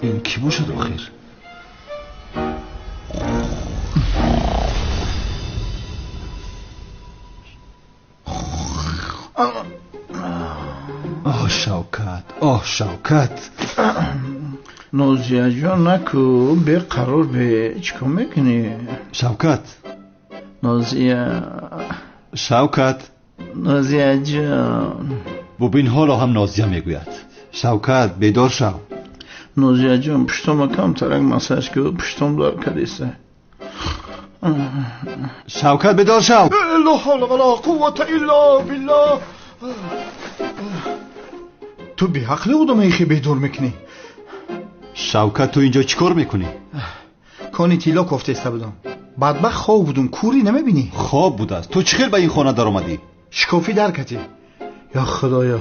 Ин кӣ бошад охир? Оҳ Шавкат, оҳ Шавкат. Нозияҷон, наку беқарор бе, чӣ кор мекунӣ? Шавкат. Нозия. Шавкат. Нозияҷон. Бубин, ҳоло ҳам Нозия мегӯяд. Шавкат, бедор шав. Нозияҷон, пуштома камтарак массаж ку, пуштом дар кадиста. Шавкат, бедор шав. Ла ҳавла вала қуввата илла биллаҳ. Ту беақли одама ихе бедор мекунӣ. Шавкат, ту инҷо чӣ кор мекунӣ? Кони тилло кофтеста будам. Бадбахт хоб будум, кӯрӣ намебинӣ? Хоб будааст. Ту чӣ хел ба ин хона даромадӣ? Шикофӣ дар катӣ. Ё худоё,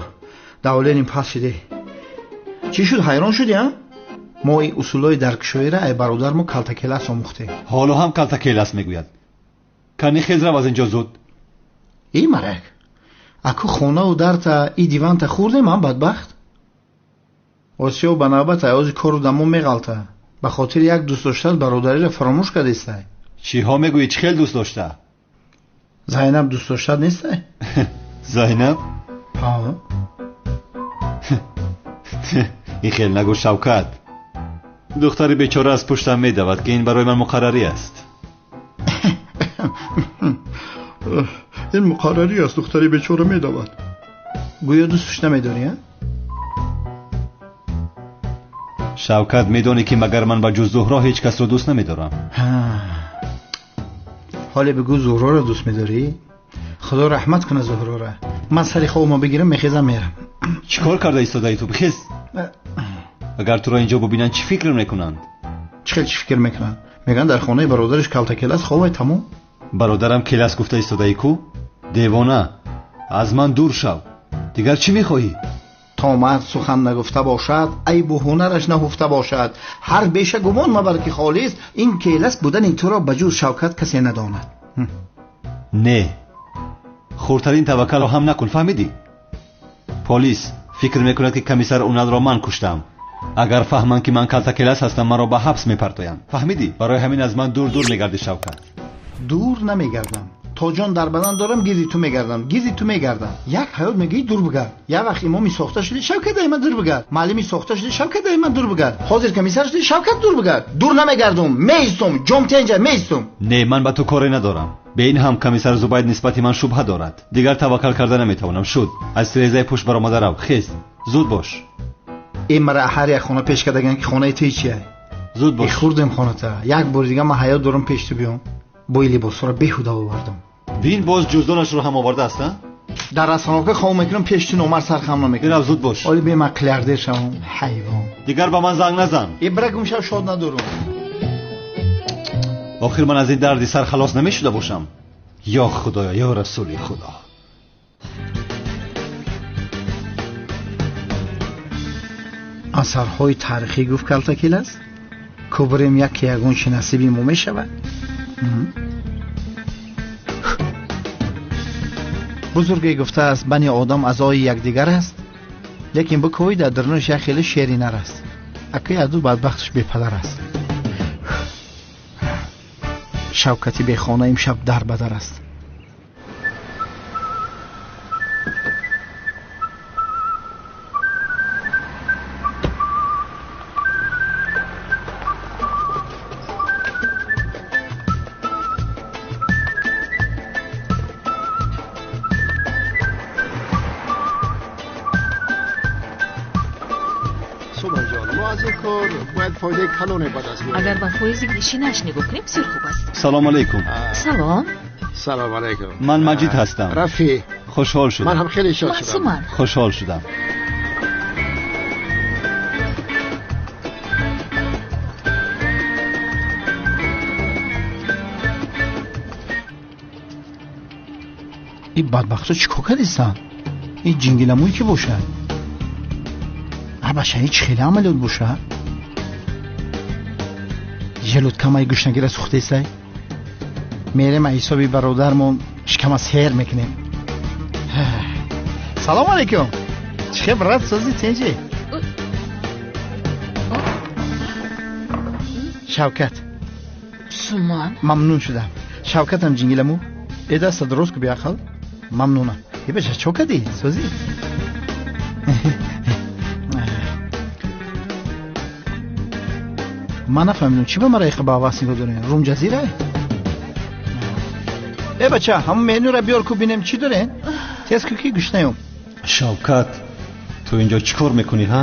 давленим пас шиде. Чӣ шуд, ҳайрон шудӣ, а? Мо ин усулҳои даркшоира ай бародармо калтакелас омӯхтем. Ҳоло ҳам калтакелас мегӯяд. Кани хез рав аз инҷо зуд. Эй марак, аку хонаву дарта и диванта хӯрдем, а бадбахт? Осиё ба навбат аёзи кору дамо меғалта. Ба хотири як дӯст доштат бародариро фаромӯш кардестай. Чиҳо мегӯӣ? Чӣ хел дӯст дошта? Зайнаб дӯст доштат нестай? Зайнаб? Ҳа. Ин хел нагӯ Шавкат. Духтари бечора аз пуштам медавад, ки ин барои ман муқаррарӣ аст. Ин муқаррарӣ аст, духтари бечора медавад. Гӯё дӯстш намедорӣ, а? Шавкат, медонӣ ки магар ман ба ҷуз Зуҳро ҳеҷ касро дӯст намедорам. Ҳоле бигӯ, Зуҳроро дӯст медорӣ? Худо раҳмат кунад Зуҳрора. Ман сари хобмо бигирам, мехезам, мерам. Чӣ кор карда истодаӣ ту? Бихез. Агар туро инҷо бубинанд, чӣ фикр мекунанд? Чӣ хел чӣ фикр мекунанд? Мегӯянд дар хонаи бародараш калтакелас хобай, тамом. Бародарам келас гуфта истодаӣ ку? Девона, аз ман дур шав. Дигар чӣ мехоҳӣ? То мард сухан нагуфта бошад, айбу ҳунараш наҳуфта бошад. Ҳар беша гумон мабар ки холист, ин келас будани туро ба ҷуз Шавкат касе надонад. Не, хурдтарин таваккалро ҳам накун, фаҳмидӣ? Полис фикр мекунад ки комиссар Уналро ман куштам. Агар фаҳманд ки ман калтакелас ҳастам, маро ба ҳабс мепартоянд. Фаҳмидӣ? Барои ҳамин аз ман дур дур мегардӣ Шавкат. Дур намегардам. То ҷон дар бадан дорам, гирди ту мегардам, гирди ту мегардам. Як ҳаёт мегӯӣ дур бигард. Як вақт имоми сохта шудӣ, Шавкат ай ман дур бигард. Муаллими сохта шудӣ, Шавкат ай ман дур бигард. Ҳозир комиссар шудӣ, Шавкат дур бигард. Дур намегардум, меистум, ҷом тенҷа меистум. Не, ман ба ту коре надорам. Бе ин ҳам комиссар Зубайд нисбати ман шубҳа дорад. Дигар таваккал карда наметавонам. Шуд, аз тирезаи пушт баромада рав. Хез, зуд бош. Ин мара ҳар як хона пеш кардаган ки хонаи ту чия? Зуд бош. Хӯрдем хоната. Як бори дига ман ҳаёт дорам пеш ту биём. Бо ин либосҳоро беҳуда овардам. Бин, боз ҷуздонашро ҳам овардааст, а? Дар расановка хоб мекунам, пеш ту номар сархам намекунам. Бирав, зуд бош. Оли бе ман қилярдер шавам, ҳайвон. Дигар ба ман занг назан. Э, бира гум шав, шод надорам. Охир ман аз ин дарди сар халос намешуда бошам. Ё Худоё, ё Расули Худо. Асарҳои таърихӣ гуфт калтакелас, кубрем яке ягон чи насиби мо мешавад. Бузурге гуфтааст, бани одам аъзои якдигар аст, лекин бикӯй дар дарунаш як хеле шери нар аст. Акаи аду бадбахташ бепадар аст. Шавкати бехона имшаб дар ба дар аст. Агар ба фоизи шинаш нигоҳ кунем, бисёр хуб аст. Салом алейкум. Салом. Салом алейкум. Ман Маҷид ҳастам. Рафиқ. Хушҳол шудам. Ман ҳам хеле шод шудам. Хушҳол шудам. Ин бадбахтҳо чӣ кор кардистанд? Ин ҷингиламӯй ки бошад? Абаша, ин чӣ хеле амалиёт бошад? Желудкамаи гӯшнагира сӯхтесай? Мерем ҳисоби бародармон шикама сер мекунем. Салом алейкум. Чӣ хел, брат, сози, тенҷи? Шавкат. Суман. Мамнун шудам. Шавкатам ҷингиламу. Э даста дуруст ку беақл. Мамнунам. Э бача чо кардӣ? Созӣ? Ман нафаҳмидам чӣ ба мара иқа ба ҳавас нигоҳ дорем? Румҷазира? Э бача, ҳамон менюра биёр ку бинем чӣ дорем? Тез ку ки гушнаём. Шавкат, ту инҷо чӣ кор мекунӣ, ҳа?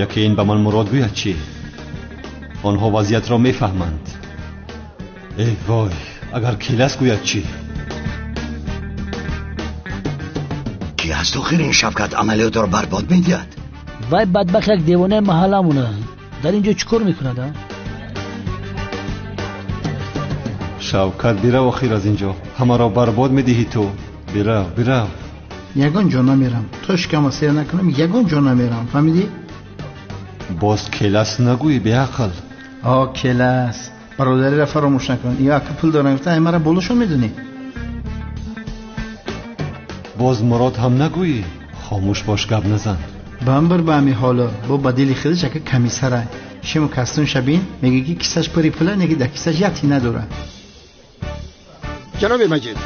Яке ин ба ман Мурод гӯяд чӣ? Онҳо вазъиятро мефаҳманд. Эй вой, агар Келас гӯяд чӣ? Ки аст охир ин Шавкат амалиётро барбод медиҳад? Вай бадбахт як девонаи маҳалламона. Дар ин ҷо чӣ кор мекунад, а? Шавкат, бирав охир аз ин ҷо. Ҳамаро барбод медиҳӣ ту. Бирав, бирав. Ягон ҷо намерам. То шикама сер накунам, ягон ҷо намерам. Фаҳмидӣ? Боз Келас нагӯӣ, беақл. О, Келас. Бародариро фаромӯш накун. Ё ака пул дорам гуфта, ай мара болошон медонӣ. Боз Мурод ҳам нагӯӣ. Хомӯш бош, гап назан. Бамбар ба ҳами ҳоло бо ба дили худаш ака комиссара. Шиму кастун шабин мегӯ ки кисаш пури пула, неги дар кисаш як тина дорад. Ҷаноби Маҷид,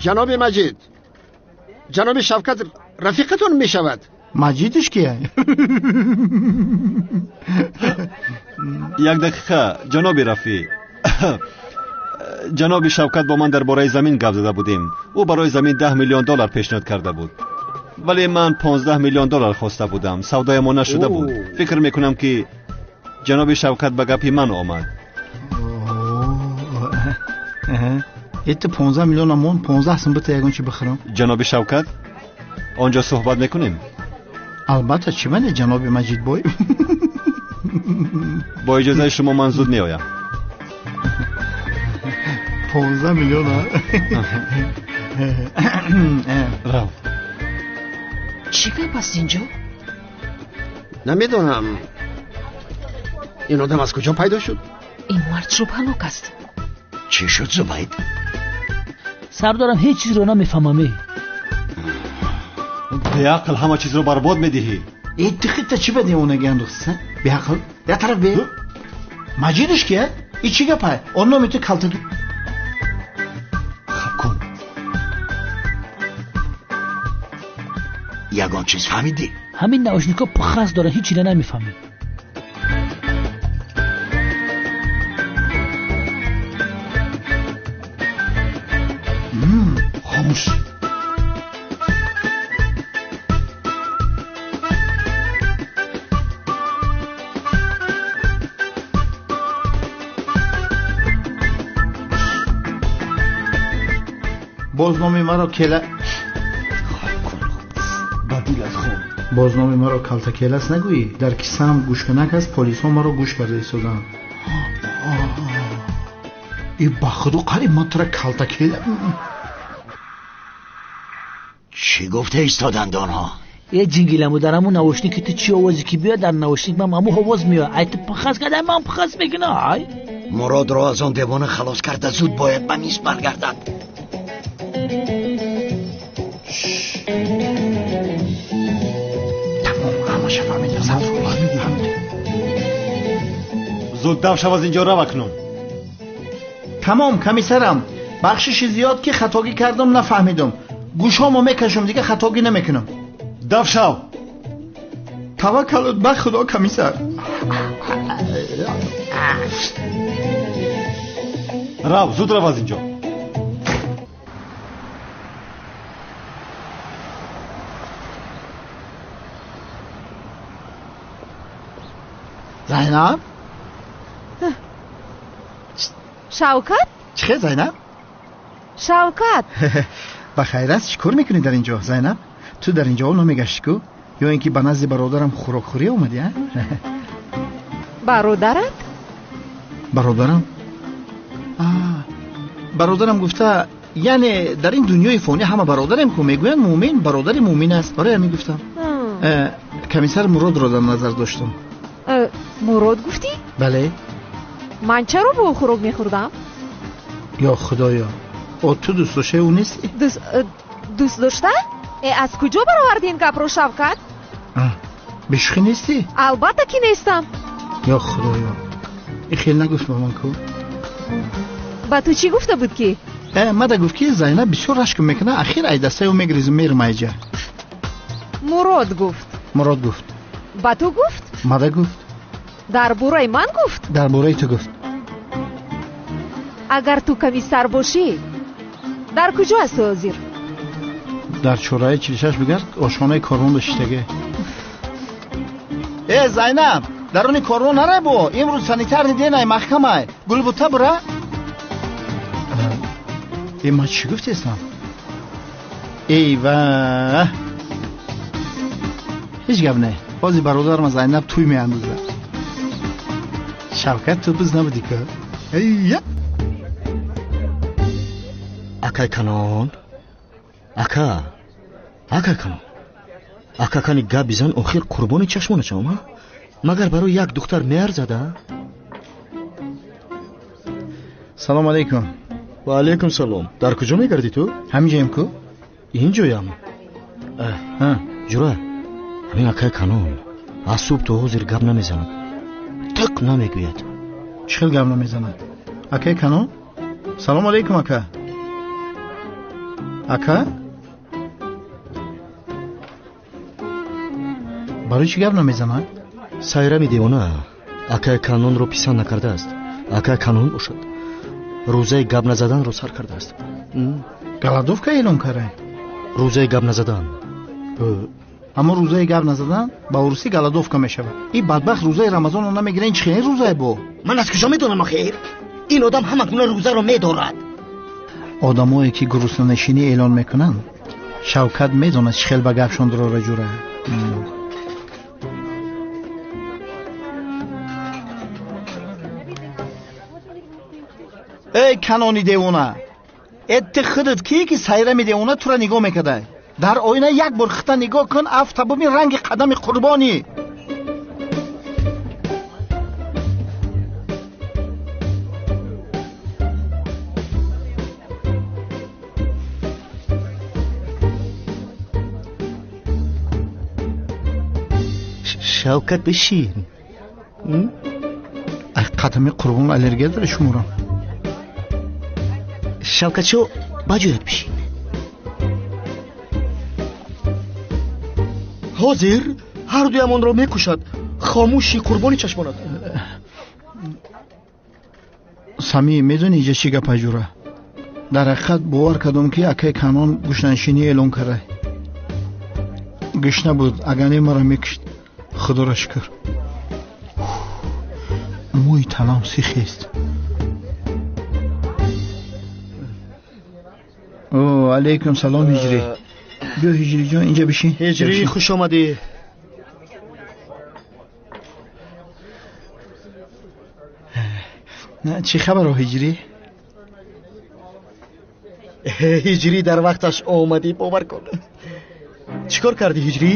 ҷаноби Маҷид, ҷаноби Шавкат рафиқатон мешавад. Маҷидиш кия? Як дақиқа, ҷаноби Рафиқ. Ҷаноби Шавкат бо ман дар бораи замин гап зада будем. Ӯ барои замин 10 миллион доллар пешниҳод карда буд. Вале ман 15 миллион доллар хоста будам. Савдоямон нашуда буд. Фикр мекунам ки ҷаноби Шавкат ба гапи ман омад. Это 15 миллион амон, 15 сум бита ягон чи бихӯрам. Ҷаноби Шавкат, он ҷо суҳбат мекунем? Албатта, чӣ мане, ҷаноби Маҷидбой? Бо иҷозаи шумо ман зуд меоям. 15 миллион, а? Рав. Чӣ гап аст инҷо? Намедонам. Ин одам аз куҷо пайдо шуд? Ин мард шубҳанок аст. Чӣ шуд, Зубайд? Сардорам, ҳеҷ чизро намефаҳмам. Беақл, ҳама чизро барбод медиҳӣ. Э, ту худта чӣ ба девонагӣ андохтӣ? Беақл, як тараф бе. Маҷидиш кия? И чӣ гапай? Он номи ту калта. Хаб кун. Ягон чиз фаҳмидӣ? Ҳамин наушникҳо пухас доранд, ҳеҷ чиро намефаҳмӣ. Хомӯш. Боз номи маро Кела. Ба дилат хоб. Боз номи маро Калта Келас нагӯӣ. Дар кисаам гӯшканак аст, полисҳо маро гӯш карда истоданд. И ба худо қариб ман тура Калта Кела. Чӣ гуфта истоданд онҳо? Э ҷингиламу, дар ҳамун наушники ту чӣ овозе ки биёд, дар наушник ман ҳамун овоз меояд. Ай ту пахас карда, ман пахас мекунам. Ай Муродро аз он девона халос карда, зуд бояд ба мис баргардад. Тамом, ҳамаша фаҳмидам. Фаҳмидам. Зуд дав шав аз инҷо, рав акнун. Тамом, комиссарам. Бахшиши зиёд ки хатогӣ кардам, нафаҳмидам. Гӯшҳомо мекашам, дига хатогӣ намекунам. Дав шав. Таваккалут ба худо, комиссар. Рав, зуд рав аз инҷо. Зайнаб? Шавкат? Чӣ хел, Зайнаб? Шавкат. Ба хайр аст, чӣ кор мекунӣ дар ин ҷо, Зайнаб? Ту дар ин ҷо намегаштӣ ку? Ё ин ки ба назди бародарам хӯрокхӯрӣ омадӣ, а? Бародарат? Бародарам? Бародарам гуфта, яъне дар ин дунёи фонӣ ҳама бародарем ку, мегӯянд мӯмин бародари мӯмин аст. Барои ҳамин гуфтам. Комиссар Муродро дар назар доштам. Мурод гуфтӣ? Бале. Ман чаро бо ӯ хӯрок мехӯрдам? Ё худоё, о ту дӯст доштаи ӯ нестӣ? Дӯст дошта? Э, аз куҷо бароварди ин гапро, Шавкат? Бешӯхӣ нестӣ? Албатта ки нестам. Ё худоё, ин хел нагуфт ба ман ку. Ба ту чӣ гуфта буд ки? Мада гуфт ки Зайнаб бисёр рашк мекунад, ахир ай дастаи ӯ мегрезу мерам айҷа. Мурод гуфт. Мурод гуфт. Ба ту гуфт? Мада гуфт. Дар бораи ман гуфт? Дар бораи ту гуфт. Агар ту комиссар бошӣ, дар куҷо ҳастӣ ҳозир? Дар чораи 46 бигард, ошхонаи корвон бошиштага. Э Зайнаб, даруни корвон нарай бо, имрӯз санитарни денай маҳкамай. Гулбута бура. Э ман чӣ гуфтестам? Эй ва, ҳеҷ гап не. Ҳозир бародарам Зайнаб тӯй меандозад. Шавкат, ту биз набудӣ ку? Эйя! Акай Канон, ака, акай Канон, ака кани гап бизан, охир қурбони чашмона шавам, магар барои як духтар меарзад, а? Салом алейкум. Ва алейкум салом. Дар куҷо мегардӣ ту? Ҳаминҷоем ку? Инҷоям. Ҷура, ҳамин акай Канон аз субҳ то ҳозир гап намезанад, тиқ намегӯяд. Чӣ хел гап намезанад? Акай Канон? Салом алейкум, ака. Ака? Барои чӣ гап намезанад? Сайрами девона акай Канонро писанд накардааст. Акай Канон бошад, рӯзаи гап назаданро сар кардааст. Голодовка эълон карай? Рӯзаи гап назадан. Аммо рӯзаи гап назадан ба урусӣ голодовка мешавад. Ин бадбахт рӯзаи Рамазонро намегирад, ин чӣ хел рӯзае бо? Ман аз куҷо медонам охир? Ин одам ҳама гуна рӯзаро медорад. Одамое ки гуруснанишинӣ эълон мекунанд, Шавкат медонад чӣ хел ба гапшон дурора ҷура. Эй Канони девона, э ту худат кӣ ки сайрами девона тура нигоҳ мекардай? Дар оина як бор хита нигоҳ кун, афта бубин ранги қадами қурбонӣ. Шавкат бишин. Ай қадами қурбон аллергия дора шуморам. Шавкатшо, ба ҷоят бишин. Ҳозир ҳар дуямонро мекушад. Хомӯши қурбони чашмонат. Сами, медонӣ иҷа чӣ гапа ҷура? Дар ҳақиқат бовар кардам ки акай Канон гӯшнанишинӣ эълон кардай. Гӯшна буд, агар не маро мекушт. Худоро шукр. Мӯи танам сихест. О, алейкум салом, Ҳиҷрӣ. Биё Ҳиҷрӣ ҷон, инҷа бишин. Ҳиҷрӣ, хуш омадӣ. Чӣ хабаро Ҳиҷрӣ? Ҳиҷрӣ, дар вақташ омадӣ, бовар кун. Чӣ кор кардӣ Ҳиҷрӣ?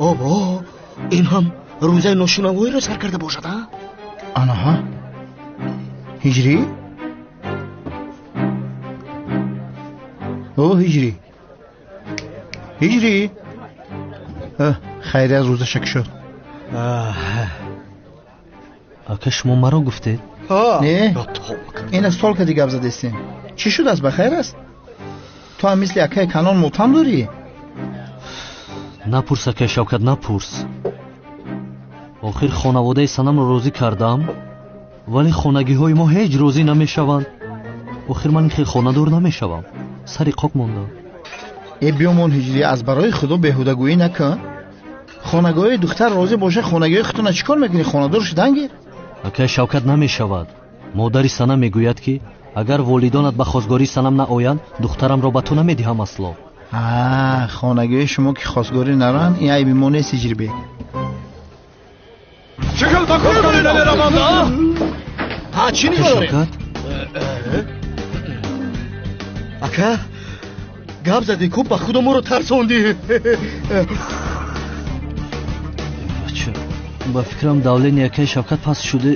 Обо, ин ҳам рӯзаи ношунавоиро сар карда бошад, а? Анаҳа. Ҳиҷрӣ? О, Ҳиҷрӣ. Ҳиҷрӣ. Хайрият рӯзаша кушод. Ака, шумо маро гуфтед? Не, ин аз стол кади гап задестем. Чӣ шудааст, ба хайр аст? Ту ҳам мисли акаи Канон мотам дорӣ? Напурс, акаи Шавкат, напурс. Охир хонаводаи Санамро розӣ кардам, вале хонагиҳои мо ҳеҷ розӣ намешаванд. Охир ман ин хел хонадор намешавам. Сари қоқ мондам. Э биёмон Ҳиҷрӣ, аз барои худо беҳудагӯӣ накун. Хонагоҳи духтар розӣ боша, хонагиҳои худтона чӣ кор мекунӣ? Хонадор шудан гир. Акаи Шавкат, намешавад. Модари Санам мегӯяд ки агар волидонат ба хосгории Санам наоянд, духтарамро ба ту намедиҳам асло. Хонагиҳои шумо ки хосгорӣ нароянд, ин айби мо нест, Ҳиҷрибек. Чӣ хел ба хосгорӣ намераванд, а? Ҳа, чӣ нигоҳ дорем? Шавкат? Ака, гап задӣ ку, ба худо моро тарсондӣ. Ба фикрам давлени акаи Шавкат паст шуде.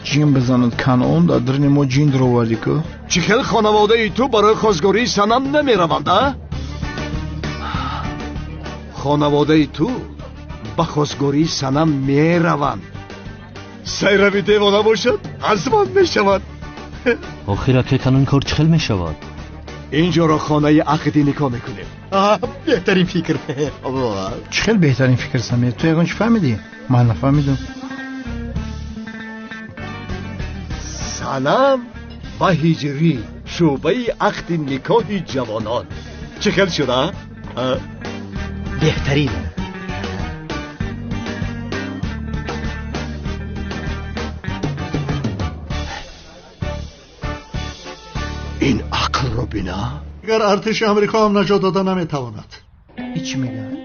Ҷин бизанад Канон, дар даруни мо ҷин дуровардӣ ку. Чӣ хел хонаводаи ту барои хосгории Санам намераванд, а? Хонаводаи ту ба хостгории Санам мераванд. Сайрави девона бошад, аз ман мешавад. Охир ака канон кор чӣ хел мешавад? Инҷоро хонаи ақди никоҳ мекунем. Беҳтарин фикр. Чӣ хел беҳтарин фикр, Самир? Ту ягон чӣ фаҳмидӣ? Ман нафаҳмидам. Санам ва Ҳиҷрӣ, шӯъбаи ақди никоҳи ҷавонон. Чӣ хел шуда? Беҳтарин. Ин ақлро бина. Агар артиши Амрико ҳам наҷот дода наметавонад. Ҳеҷ мегӯяд.